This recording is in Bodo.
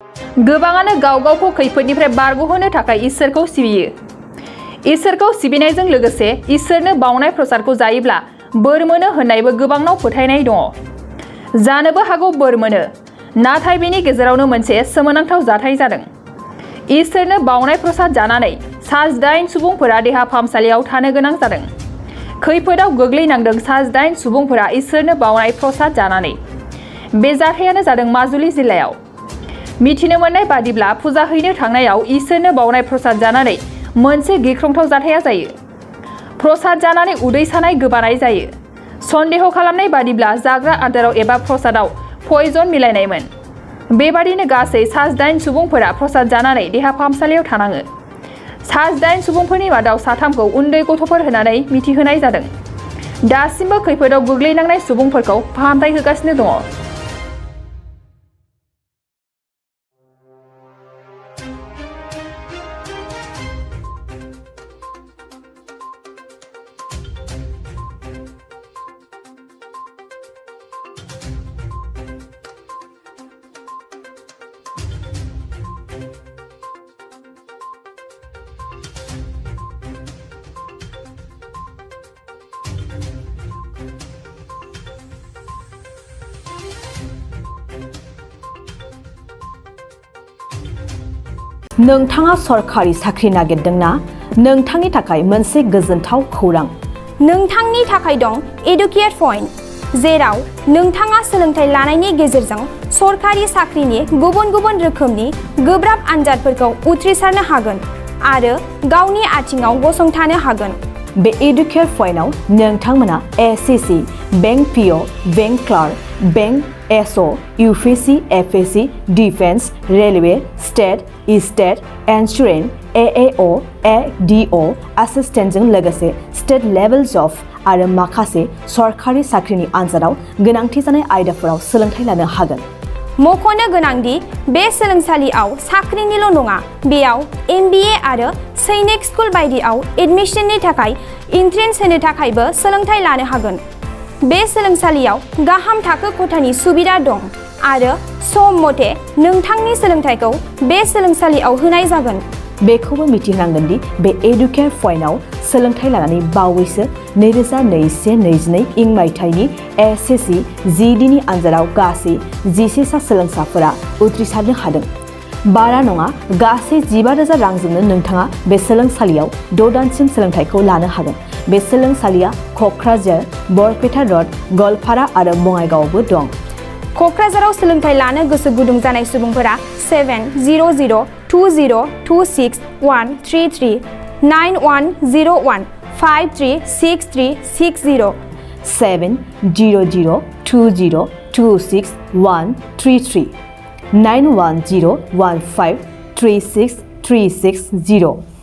गोबाङानो गाव गावखौ खैफोदनिफ्राय बारग'होनो थाखाय इसोरखौ सिबियो। इसोरखौ सिबिनायजों लोगोसे इसोरनो बावनाय प्रसादखौ जायोब्ला बोर मोनो होननायबो गोबांनाव फोथायनाय दङ। जानोबो हागौ बोर मोनो, नाथाय बेनि गेजेरावनो मोनसे सोमोनांथाव जाथाय जादों। इसोरनो बावनाय प्रसाद जानानै 8 सुबुंफोरा देहा फाहामसालियाव थानो गोनां जादों। खैफोदाव गोग्लैनांदों 8 सुबुंफोरा इसोरनो बावनाय प्रसाद जानानै। बे जाथायानो जादों माजुलि जिल्लायाव। मिथिनो मोननाय बादिब्ला फुजा हैनो थांनायाव इसोरनो बावनाय प्रसाद जानानै मोनसे गिख्रंथाव जाथाया जायो। प्रसाद जानानै उदै सानाय गोबानाय जायो। सन्देह खालामनाय बादिब्ला जाग्रा आदाराव एबा प्रसादाव पयजन मिलायनायमोन। बेबादिनो गासै 8 सुबुंफोरा प्रसाद जानानै देहा फाहामसालियाव थानाङो। 8 सुबुंफोरनि मादाव 3खौ उन्दै गथ'फोर होनानै मिथिहोनाय जादों। दासिमबो खैफोदाव गोग्लैनांनाय सुबुंफोरखौ फाहामथाय होगासिनो दङ। नोंथाङा सरखारि साख्रि नागिरदोंना? नोंथांनि थाखाय मोनसे गोजोनथाव खौरां। नोंथांनि थाखाय दं एडुकेट पइन्ट, जेराव नोंथाङा सोलोंथाइ लानायनि गेजेरजों सरखारि साख्रिनि गुबुन गुबुन रोखोमनि गोब्राब आनजादफोरखौ उथ्रिसारनो हागोन आरो गावनि आथिङाव गसंथानो हागोन। बे एडुकेट पइन्टआव नोंथांमोना SSC, bank PO, bank clerk, bank SO, UPSC, FSC, defence, railway, state insurance, AAO, ADO एसिस्टेन्टजों लोगोसे स्टेट लेभेल जब आरो माखासे सरखारि साख्रिनि आनजादाव गोनांथि जानाय आयदाफोराव सोलोंथाइ लानो हागोन। मख'नो गोनांदि बे सोलोंसालियाव साख्रिनिल' नङा, बेयाव एमबिए आरो सैनिक स्कुल बायदियाव एडमिशननि थाखाय एन्ट्रेन्स होनो थाखायबो सोलोंथाइ लानो हागोन। बे सोलोंसालियाव गाहाम थाखो खथानि सुबिदा दं आरो सम मथे नोंथांनि सोलोंथाइखौ बे सोलोंसालियाव होनाय जागोन। बेखौबो मिथिनांगोन दि बे एडुकेट पइन्टआव सोलोंथाइ लानानै बावैसो 2021-22 इं मायथाइनि एसएससि जिडिनि आनजादाव गासै 11 सा सोलोंसाफोरा उथ्रिसारनो हादों। बारा नङा, गासै 15,000 रांजोंनो नोंथाङा बे सोलोंसालियाव 6 दानसिम सोलोंथाइखौ लानो हागोन। बे सोलोंसालिया क'क्राझार, बरपेटा रड, गवालपारा आरो बङाइगावआवबो दं। क'क्राझाराव सोलोंथाइ लानो गोसो गुदुं जानाय सुबुंफोरा 70020261333 9101 536360 70020261333 9101536360